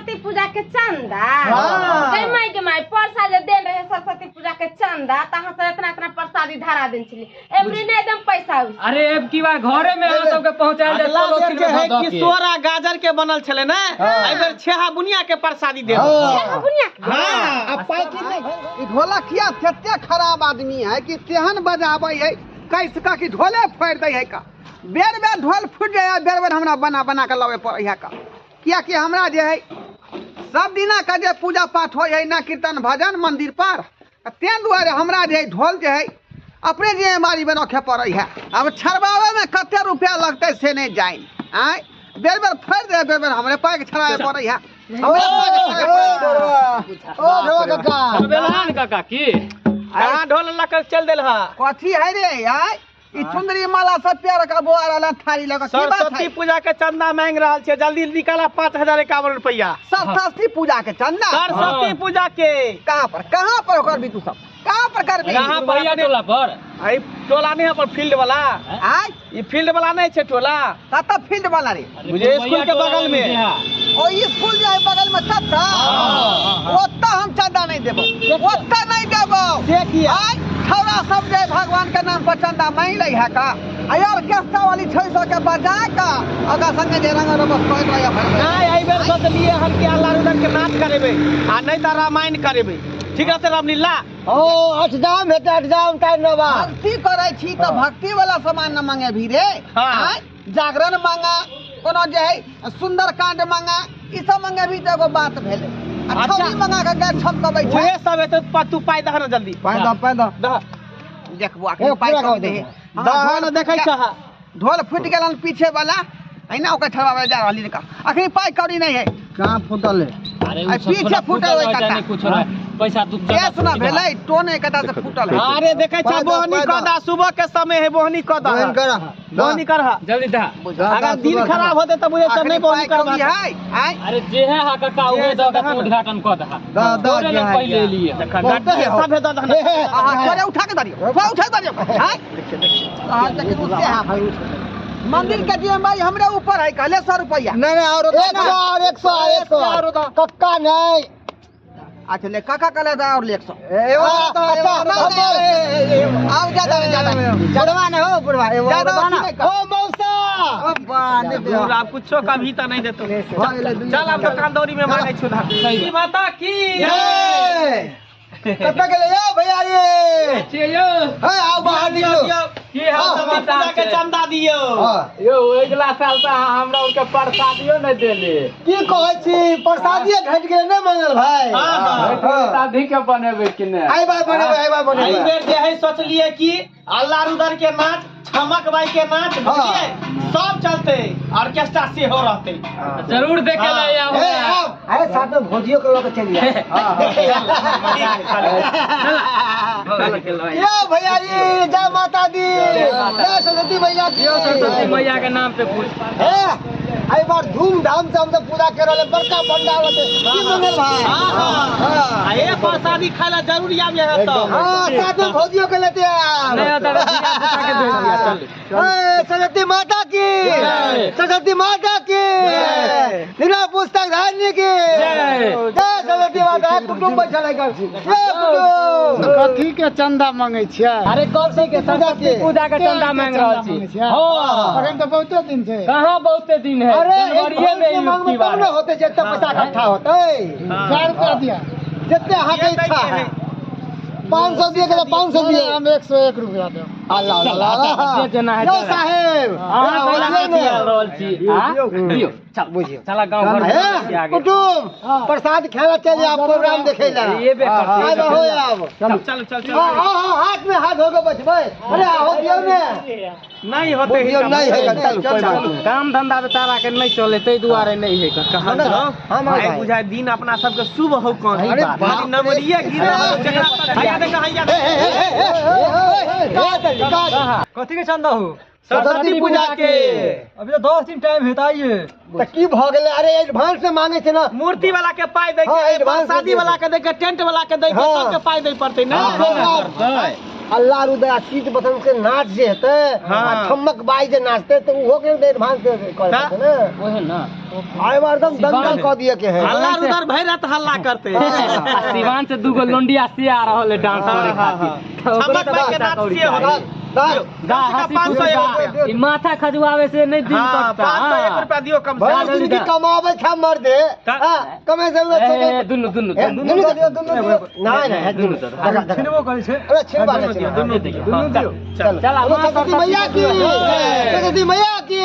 सरस्वती पूजा के चंदा गई माई के माई पर साल जे देन रहे सरस्वती पूजा के चंदा त अहाँ सब इतना इतना प्रसादी धरा देन छली एबरी नै एकदम पैसा उस। अरे अब की बार घरे में अहाँ सबके पहुंचायल जाय अगला पड़ोसी बेर जे में है धऽ कि के। सोरा गाजर के बनल छले ने, एहि बेर छेहा बुनिया के प्रसादी देब। छेहा बुनिया के? हाँ। आ पैकिट नहीं। ई ढोलकिया कते खराब आदमी है कि तेहन बजाबै है कैस का कि ढोले फोड़ि दै है का। बेर बेर ढोल फुटि जाए, बेर बेर हमरा बना बना के लबै पड़ै है का। कियाकि हमरा जे है सब दिना के जे पूजा पाठ होइ है ना कीर्तन भजन मंदिर पर, तें दुआरे हमरा जे है ढोल जे है अपने जिम्मेवारी में रखे पड़ै है। अब छड़बाबै में कते रुपया लगतै से नहीं जानि। आँय बेर बेर फोड़ि दे, बेर बेर हमरे पाइ के छड़ाबै पड़ै है। हमरे पाइ के छड़ाबै पड़ै है। ओ ढोल काका। छड़बेलहन काका की? कहाँ ढोल लऽ के चलि देल हँ? कथी है रे आँय? ई चुंदरी माला सब प्यार का बोआ रहल थारी लगा। की बात है? सरस्वती पूजा के चंदा मांग रहल छै, जल्दी निकाला 5051 रुपया। सरस्वती पूजा के चंदा? सरस्वती पूजा के। कहाँ पर, कहाँ पर ओकर भी तू सब कहाँ पर करबी? कहाँ पर? भैया टोला पर। आई टोला नहीं है पर फील्ड वाला। आय? ई फील्ड वाला नहीं छै टोला। कतऽ फील्ड वाला रे? बुझे स्कूल के बगल में। ओ स्कूल जे है बगल में तत्ता? ओतऽ हम चंदा नहीं देबो, ओतऽ नहीं देबो। से किया? आय छौड़ा सब जे भगवान के नाम पर चंदा मांगि लै है का, आ ऑर्केस्ट्रा वाली छै सौ के बजा का ओकरा संगे जे रंग रबस करैत रहैया भरि भरि। नहीं, एहि बेर सोचलियै हन कि अल्लाह रुदन के नाच करेबै आ नहीं तऽ रामायण करेबै। ठीक रहतै रामलीला? ओ अष्टजाम हेतै, अष्टजाम टाइम न बा। भक्ति करै छी तऽ भक्ति वाला सामान न मंगेबही रे। हाँ। आँय, जागरण मांगा, कोनो जे है सुंदर कांड मांगा, ई सब मंगेबही तऽ एगो बात भेलै। आ अच्छा। छौड़ी मंगा के गाय छमकबै छै। उहे सब हेतै, तू पाइ दह न जल्दी। पाइ दह, पाइ दह। दह। देखबो अखन पाइ पूरा कऽ कऽ दे। दे। दह न देखै छह। ढोल फुटि गेलन पीछे वाला, एना ओकर छड़बाबै जा रहली रे का। अखनी पाइ कौड़ी नहीं है। कहाँ फुटल है? अरे आ उ सब पीछे थोड़ा फुटल फुटल है है, काका। नहीं कुछ है। पैसा तू गैस ना भेलै, टोन एकटा से फुटल है। अरे देखै छह, पाइ दह, बोहनी पाइ दह। कऽ दह, सुबह के समय है, बोहनी कऽ दह। बोहनी करह। बोहनी करह। जल्दी दह। अगर दिन खराब होतै तऽ बुझै छह अखनी नहीं बोहनी पाइ कौड़ी करबा। है? आँय? अरे जे है हा काका, जे उहे है दऽ से के दह तू न। उद्घाटन कऽ दह। दह, दह, तोरे जे लग है, पहिले जे। एलियै। देखा, बहुते गाड़ी है। सब है दह दह न। अहाँ थोड़े उठा के दरियौ, थोड़े उठा के दरियौ। आँय? अहाँ देखियौ उससे हाँ। मंदिर के जिम्मेवारी हमरे ऊपर है, कहले 100 रुपया। नहीं, नहीं, और एक सौ, और एक सौ, और एक सौ। कक्का नहीं। अच्छा ले काका कहले था और ले 100। ए, ओ, अच्छा, अच्छा, आओ ज्यादा नहीं, ज्यादा नहीं। बुढ़वा नहीं हो, बुढ़वा, ए, वो ज्यादा बुढ़वा ना। नहीं कर। ओ, मौसा। ओ, बा, नहीं दे। दूर, आप कुछो कभी तो नहीं देतो। चल अब दुकानदारी में मांगे छु उधार। सही बात। माता की जय। कतऽ गेलै यौ भैया ये? छियै यौ। हे, आउ बाहर निकलू। की हाल सरस्वती समाचार पूजा के छै? चंदा दियौ। हाँ। यौ अगिला साल तऽ अहाँ हमरा आरके प्रसादियो नहि देले। की कहै छी, प्रसादिये घटि गेलै ने मंगल भाई? हाँ, हाँ। प्रसादी के बनेबै कि नहि? आइ बार बनेबै, आइ बार बनेबै। एहि बेर जे है सोचलियै कि अल्लाह रुदर के नाच, छमक बाई के नाच, बुझलियै, सब चलते, ऑर्केस्ट्रा सेहो रहते। जरूर देखे लए आउ। हे, आउ। अरे साथ में भोजियो के लऽ के चलि जाउ। यौ भैया जी, जय माता दी, जय सरस्वती मैया की। सरस्वती मैया के नाम पे पूछ। हे, एहि बार धूमधाम से हम सब पूजा कर रहल, बड़का पंडाल होतै। की मंगल भाई? हाँ, हाँ। आ एक प्रसादी खाय ला जरूर आबि यहाँ सब। हाँ, साथ में भौजियो के लेते आब। नहि होतै तऽ धिया-पुता के भेज दिअ, चल। हे, सरस्वती माता की, जय। सरस्वती माता की, जय। नीला पुस्तक धारिणी की जय। जय सरस्वती माता। कुटुम्ब बैठल है घर। जय कुटुम्ब। कथी के चंदा मांगे छियै? अरे कथी के सरस्वती पूजा के चंदा मांग रहल छी। हाँ। अखन तऽ बहुते दिन छै। कहाँ बहुते दिन है? अरे जनवरिये में एक मांगबै ई तब ने होतै, जते पैसा इकट्ठा होतै। 4 रुपया दिया। जते अहाँके इच्छा है। 500 दिए के 500 दिए। हम 101 रुपया देब। अल्लाह, अल्लाह, अल्लाह। जे जेना है यौ तेना। साहेब, अहाँ बुझियौ कैला ने। दिया रहल छी? हाँ? दियौ, चल, बुझियौ। चला गाँव घर हे, आगे। कुटुम्ब, प्रसाद खाय ला चलि आब, प्रोग्राम देखै ला। ये बे करतै। आब हो आब। चल, चल, चल, चल। हाँ, हाँ, हाँ, हाथ में हाथ धो के बैठबै। अरे आहो दियौ ने। नहीं होते। बुझियौ, नहीं है, चलू, कोई बात नहीं। काम धंधा बेचारा के नहीं चले, ताहि दुआरे नहीं है। कहाँ जाओ? हम आइ बुझाय दिन अपना सबके शुभ हो कौन। अरे बाप रे। नमरिया गिर रहल जकरा पर। हैया देखा, हैया देखा। कहाँ चलली, कहाँ चलली? कथी के चंदा हो? सरस्वती पूजा के। अभी तो 10 दिन टाइम है ताइए। तऽ की भऽ गेलै? अरे एडवांस में मांगे छै ना। मूर्ति वाला के पाइ दै हाँ, के, एडवांस शादी में वाला के दै के, टेंट वाला के दै के, हाँ। सबके पाइ दै पड़तै ना। हाँ, अल्लाह रुदरा सीत बसंत के नाच जे हेतै आ ठमक बाई जे नाचते त उहो के एडवांस करे पड़तै ने। ओहे ना आइ बार एकदम दंगल क दिए के है। अल्लाह रुदर भरि रात हल्ला करते। आ सिवान से दूगो लोंडिया से आ रहल है डांस करे खातिर। ठमक बाई के नाच से होते। 501 माथा खजुआवे से नहीं दिन कटता। 501 रुपया दियो कम से कम। जिंदगी कमावे था मर दे। हां कमे जरूरत है। दुनु दुनु दुनु दियो दुनु दियो। ना ना दुनु छिनबो करै छै। अरे छिनबा नै दुनु दियो। चल चल सरस्वती मैया की, सरस्वती मैया की।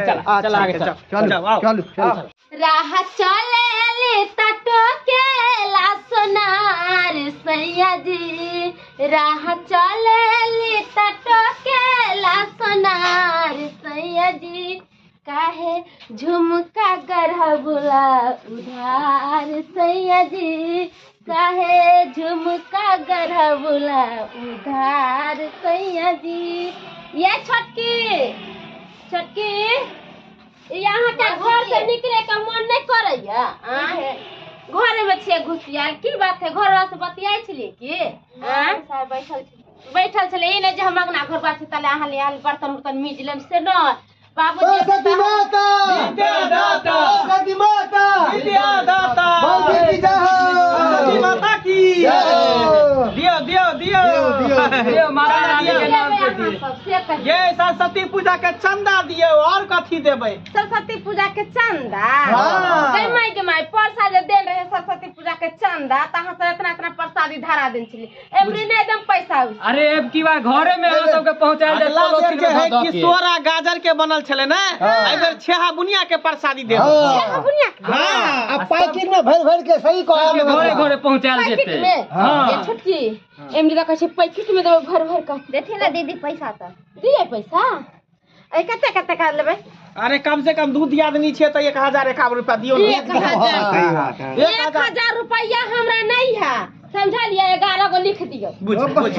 चल चल आगे चल चल चल चल। राह चले ले तटो के ला सोनार सैया जी, राह चले ले तटो के ला सोनार सैया जी, काहे झुमका गरहबुला उधार सैया जी, काहे झुमका गरहबुला उधार सैया जी। ये छोटकी छोटकी यहाँ के घर से निकले का मन नहीं करैया। घर में छियै घुसियाल की बात है? घर से बतियाइ छलियै की? बैठल छलियै ई नहि जे हम अंगना घर बात तले अहाँ ले आयल बर्तन उर्तन मीज लेम से न। बाबूजी सरस्वती माता विद्या दाता, सरस्वती माता विद्या दाता, बाबूजी की जय हो, सरस्वती माता की जय हो। दियो दियो दियो दियो माता रानी के नाम पे दियो। ये सरस्वती पूजा के चंदा दियो और कथी देबै? सरस्वती पूजा के चंदा गै माय के my पर साल जे देन रहे सरस्वती पूजा के चंदा त अहाँ सब इतना इतना प्रसादी धरा देन छली। एबरी नै एकदम पैसा उस। अरे अब की बार घरे में अहाँ सबके पहुंचायल जाय। अगला बेर जे है किशोरा गाजर के बनल छले ने, एहि बेर छेहा बुनिया के प्रसादी देब। छेहा बुनिया के? हां आ पैकेट में भर भर के सही कहब घरे घरे पहुंचायल जेतै। हां ये छोटकी एमरी त कहै छै पैकेट में देबै भर भर के। देथिन ना दीदी पैसा त दियै पैसा। ए कते कते कर लेबै? अरे कम से कम दू दियादनी छियै त 1051 रुपया दियौ ने। 1000 रुपया हमरा नहीं है समझलियै? 11 गो लिख दियौ। बुझ बुझ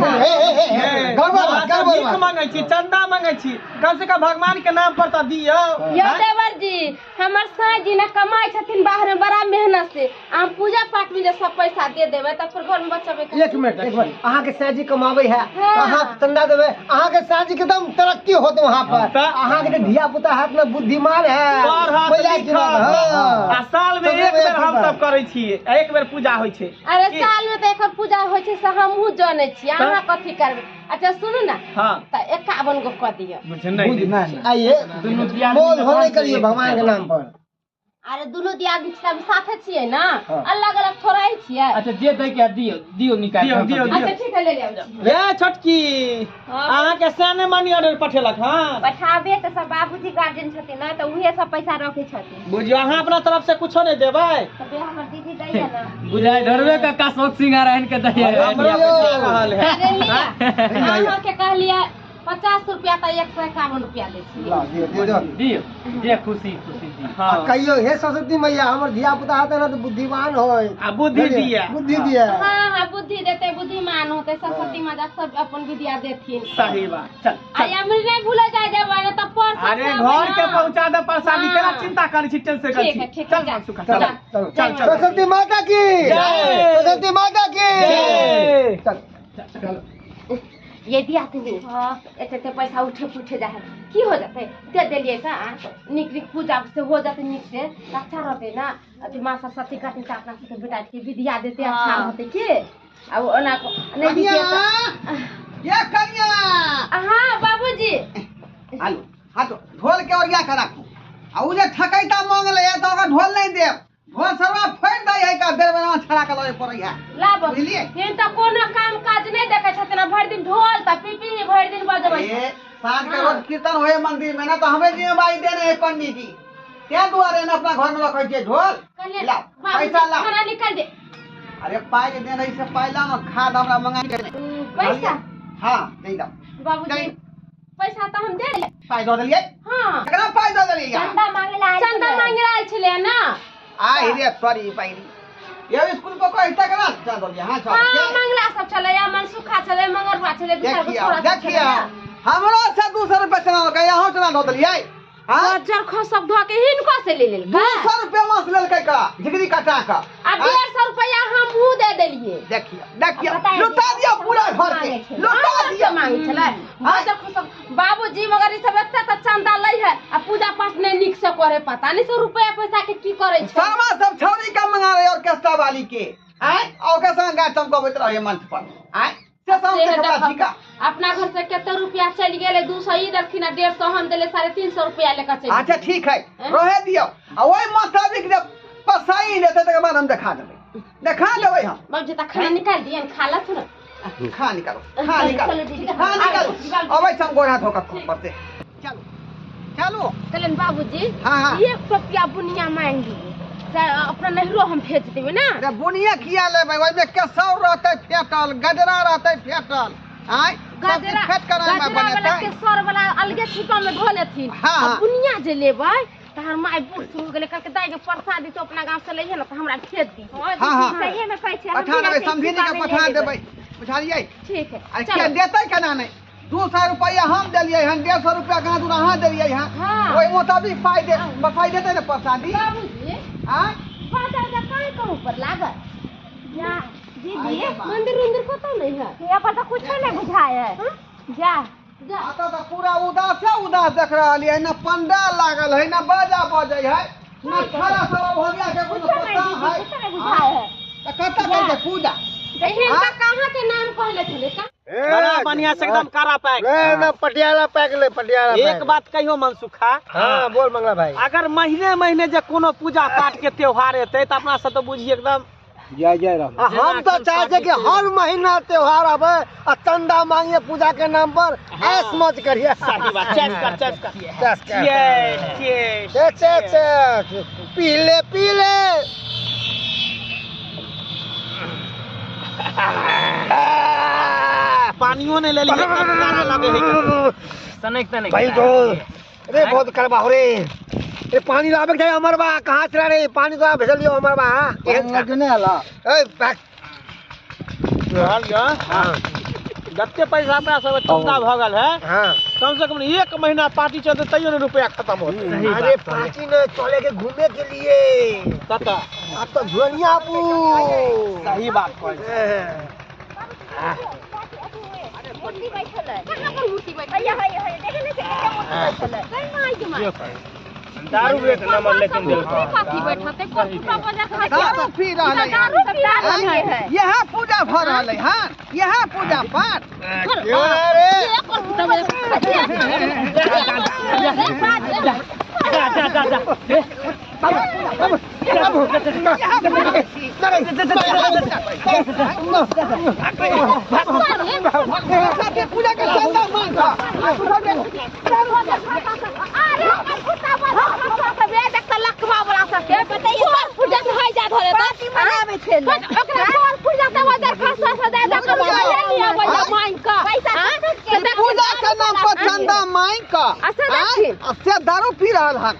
गड़बड़ भीख मांगै छी, चंदा मांगै छी, कम से कम भगवान के नाम पर त दियौ। यौ देवर जी हमर साईं जी ने कमाइ छथिन बाहर में बड़ा मेहनत से, हम पूजा पाठ में जे सब पैसा दे देबै त फिर घर में बचबै। एक मिनट एक मिनट, अहाँ के साईं जी कमाबै है त अहाँ चंदा देबै। अहाँ के साईं जी के एकदम तरक्की होत वहां पर। अहाँ के धिया पुता हाथ में बुद्धिमान है। आ साल में एक बेर हम सब करै छियै, एक बेर पूजा होइ छै। अरे साल में त एकर पूजा होइ छै से हमहूँ जनै छियै, अहाँ कथी करबै? अच्छा सुनू ना, हां त 51 गो क दियौ। बुझ नहीं आइए मोल हो नहीं करिए भगवान के नाम पर। अरे दुनू दियादनी सब साथे छियै ना, अलग अलग थोड़ा ही छियै। अच्छा जे दै के दियो दियो निकाल दियो दियो। अच्छा ठीक है ले ले जाओ। ए छोटकी अहाँ के सेने मनी ऑर्डर पठेलक? हां पठाबे त सब बाबूजी गार्जियन छथिन ना त उहे सब पैसा रखै छथिन। बुझियो अहाँ अपना तरफ से कुछो नहीं देबै? तबे हमर दीदी दैया ना। बुझाय धरबे काका शौक सिंगार आइन के दैया। हमरो बुझा रहल है। अरे लिया अहाँ के कहलियै 50 रुपया त 151 रुपया दै छियै। ला दियो दियो दियो जे खुशी खुशी दियो। हां कहियो हे सरस्वती मैया हमर धिया पुता होते ना त बुद्धिमान होय आ बुद्धि दिया, बुद्धि दिया। हां हां बुद्धि देते बुद्धिमान होते सरस्वती माता सब अपन विद्या देथिन। सही बात। चल आ हमरी नहीं भूले जाय जेबै ना त पर। अरे घर के पहुंचा दे प्रसादी, केना चिंता करै छी, टेंशन करै छी। चल सुखा चल चल चल। सरस्वती माता की जय, सरस्वती माता की जय। चल चल। ये दिया तुमी एते एते पैसा उठे पुठे जा है की हो जाते दे देलियै त निक निक पूजा से हो जाते निक से अच्छा रहते ना। अथी माँ सरस्वती कहथिन त अपना सबके बेटा के विद्या देते अच्छा होते की। अब ओना नहीं कनिया ये कनिया। हां बाबूजी हालो हां तो ढोल के ओरिया के राखू। आ उ जे ठकैता मांगले त ओकरा ढोल नहीं देब, ढोल सरवा फोड़ि दै है का बेर बेर छड़ा के लए पड़ै है। लाब बुझलियै? हिन त कोनो काम काज नहीं देखै छथिन, भरि दिन ढोल त पीपी भरि दिन बजबै। ए साँझ के रोज कीर्तन होए मंदिर में ना त हमरे जिम्मेवारी देने है पंडित जी, ते दुआरे ने अपना घर में रखै छियै ढोल। ला पैसा ला, खाना निकाल दे। अरे पाइ जे देने से पाइ ला ना, खाद हमरा मंगा के पैसा। हां दे दो बाबूजी पैसा त हम दे देलियै। पाइ दऽ देलियै? हां केकरा पाइ दऽ देलियै? चंदा मांगे ला चंदा मांगे आयल छलै ना। आ रे सॉरी पाइ ये स्कूल को कोई तकरा चल दो हां चल। हां मंगला सब छलै या मनसुखा छलै मंगरवा छलै दूसर को छोरा देखियो हमरो से 200 रुपया चना लकै, अहाँ चना दऽ देलियै? हां जरखो सब धो के हिनको से ले लेलकै 200 रुपया मास लेलकै का झिगरी कटा का। आ 150 रुपया हम उ दे देलिए। देखियो देखियो लुटा दियो पूरा घर के लुटा दियो। मांगे छलै बाबूजी मगर ई सब एते त चंदा लै है आ पूजा पाठ नहीं निक से करे, पता नहीं से रुपया पैसा के की करे छै। सामा सब छौरी का मंगा रहे ऑर्केस्ट्रा वाली के आय ओकर संग गाय चमकबैत रहे मंच पर आय से सब देखबा ठीका। अपना घर से कते रुपया चलि गेलै 200 ई देलखिन आ 150 हम देले 350 रुपया लेके चलि। अच्छा ठीक है रहे दियो आ ओहि मुताबिक जब पसाई लेते तकर बाद हम देखा देबै देखा देबै हम। बाबूजी त खाना निकाल दियन खा लथु न। खा निकालो खा निकालो खा निकालो अबै हम गोड़ हाथ धोकर पड़ते। चलो चलो चलन बाबूजी। हां एक रुपया बुनिया मांग ली अपना नहरो हम भेज देबै ना। अरे बुनिया किया लेबै ओइमे केसौर रहतै फेटल गजरा रहतै फेटल आय गजरा फेट करा में बनेतै केसौर वाला अलगे छिपा में धो लेथिन। हां बुनिया जे लेबै तहर माय बूढ़ शुरू गेलै कहलकै दाइ के प्रसादी तो अपना गांव से लइहे ना त हमरा भेज दी। हां सही में कहै छै पठा देबै समधिनी के पठा देबै बुझलियै। ठीक है अरे के देतै केना नहि 200 रुपया हम देलियै हन 150 रुपया कहाँ दूर अहाँ देलियै हन ओहि मुताबिक पाइ दे पाइ देतै ने प्रसादी। बाबूजी आ बाजार जा काहे कहूं पर लागल जा दीदी मंदिर उंदिर कतौ नहीं है यहाँ पर तो कुछ नहीं बुझाय है जा जा। अतऽ तऽ पूरा उदासे उदास देख रहल है ना पंडाल लागल है ना बाजा बजै है ना खाना सब भोगिया के कोनो पता है कुछ नहीं बुझाय है त कतऽ करै पूजा हिनका कहाँ के नाम कहले छलै का बड़ा बढ़िया से एकदम कारा पैक ना पटियाला पैक ले पटियाला। एक बात कहियो मनसुखा। हां बोल मंगला भाई। अगर महीने महीने जे कोनो पूजा पाठ के त्योहार हेतै त अपना सब तो बुझिए एकदम जय जय राम। हम तो चाहे छे कि हर महीना त्योहार आवे आ चंदा मांगिए पूजा के नाम पर ऐश मौज करिए। सही बात चेस कर चेस कर चेस कर चेस चेस चेस पीले पीले। पानियो नहीं ले लिए लगे है सनक तनक भाई तो अरे बहुत करबा हो रे अरे पानी लावे के हमर बा कहां चला रे पानी तो भेजलियो हमर बा पानी नहीं आला ए पैक रहल ग। हां जते पैसा अपना सब चंदा भ गेल है। हां कम से कम एक महीना पार्टी चलते तैयो ने रुपया खत्म होते। अरे पार्टी ने चले के घूमे के लिए कत अब तो झुलनिया आपू सही बात कहै मूर्ति बैठल है कहां पर मूर्ति बैठल है है है देखे ने के मूर्ति बैठल है कहीं माई के माई दारू एक नंबर लेकिन दिल कथी बैठते कोटुटा बजा खाइ दारू पी रहल है दारू पी रहल है यहां पूजा भ रहल है। हां यहां पूजा पाठ अरे जा जा जा जा बाबू बाबू पूजा के चंदा मांग पूजा के नाम पर चंदा मांग का से दारू पी रहल हन।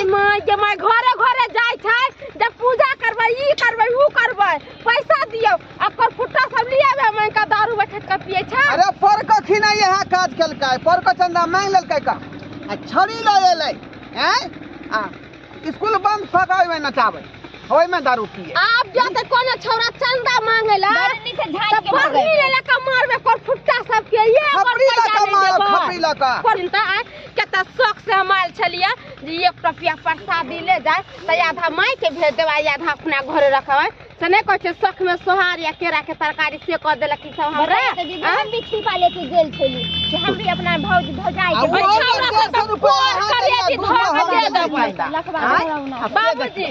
माय के my घरे घरे जाय छै जब पूजा करबै ई करबै ऊ करबै पैसा दियौ अकर फुट्टा सब लियाबे माय का दारू बैठक के पिए छै। अरे पर कखी नहीं यहाँ काज केलकै पर के चंदा मांग लेलकै का आ छड़ी लऽ एलै हैं आ स्कूल बंद फकाय में नचाबै ओइ में दारू पिए। आब जते कोनो छौरा चंदा मांगेला से झाड़ के भगै ले का मारबे कर फुट्टा सब के ये खपरी लका मार खपरी लका पर त केता शौक से हम आयल छलिए जे एक रुपया प्रसादी ले जाय त आधा माय के भेज देबै आधा अपना घरे रखबै से नहीं कहै छै शौक में सोहार या केरा के तरकारी से कह देलक ई सब हमरा। दीदी हम भी छिपा लेके गेल छली कि हम भी अपना भौज भौजाई के बाबूजी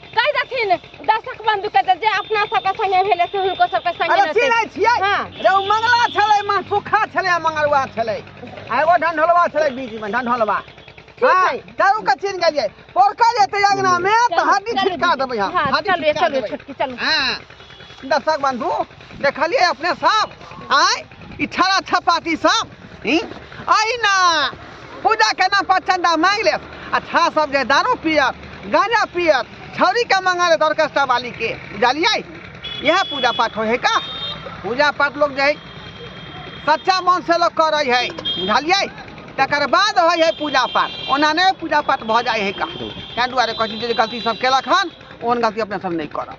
कहि देथिन दर्शक बंधु के जे अपना सबके संगे भेलै से हुनको सबके संगे अरे चिन्है छियै रे उ मंगला छलै मनसुखा छलै मंगलुआ छलै आ एगो ढंढोलवा छलै बीच में ढंढोलवा। हां दारू के चिन्ह गेलियै पोरका जेतै अंगना में त हड्डी छिटका देबै। हां चलू चलू छोटकी चलू। हां दर्शक बंधु देखलियै अपने सब आय ई छड़ा छपाती सब आई ना पूजा के नाम पर चंदा मांग ले अच्छा सब जे दारू पियत गांजा पियत छौरी के मंगा लेत ऑर्केस्ट्रा वाली के बुझलियै। यह पूजा पाठ हो है का पूजा पाठ लोग जे सच्चा मन से लोग करे है बुझलियै तकर बाद होइ है पूजा पाठ। ओना नहि पूजा पाठ भऽ जाइ है का ताहि दुआरे कहै छी जे गलती सब केलक हन ओहन गलती अपने सब नहि करब।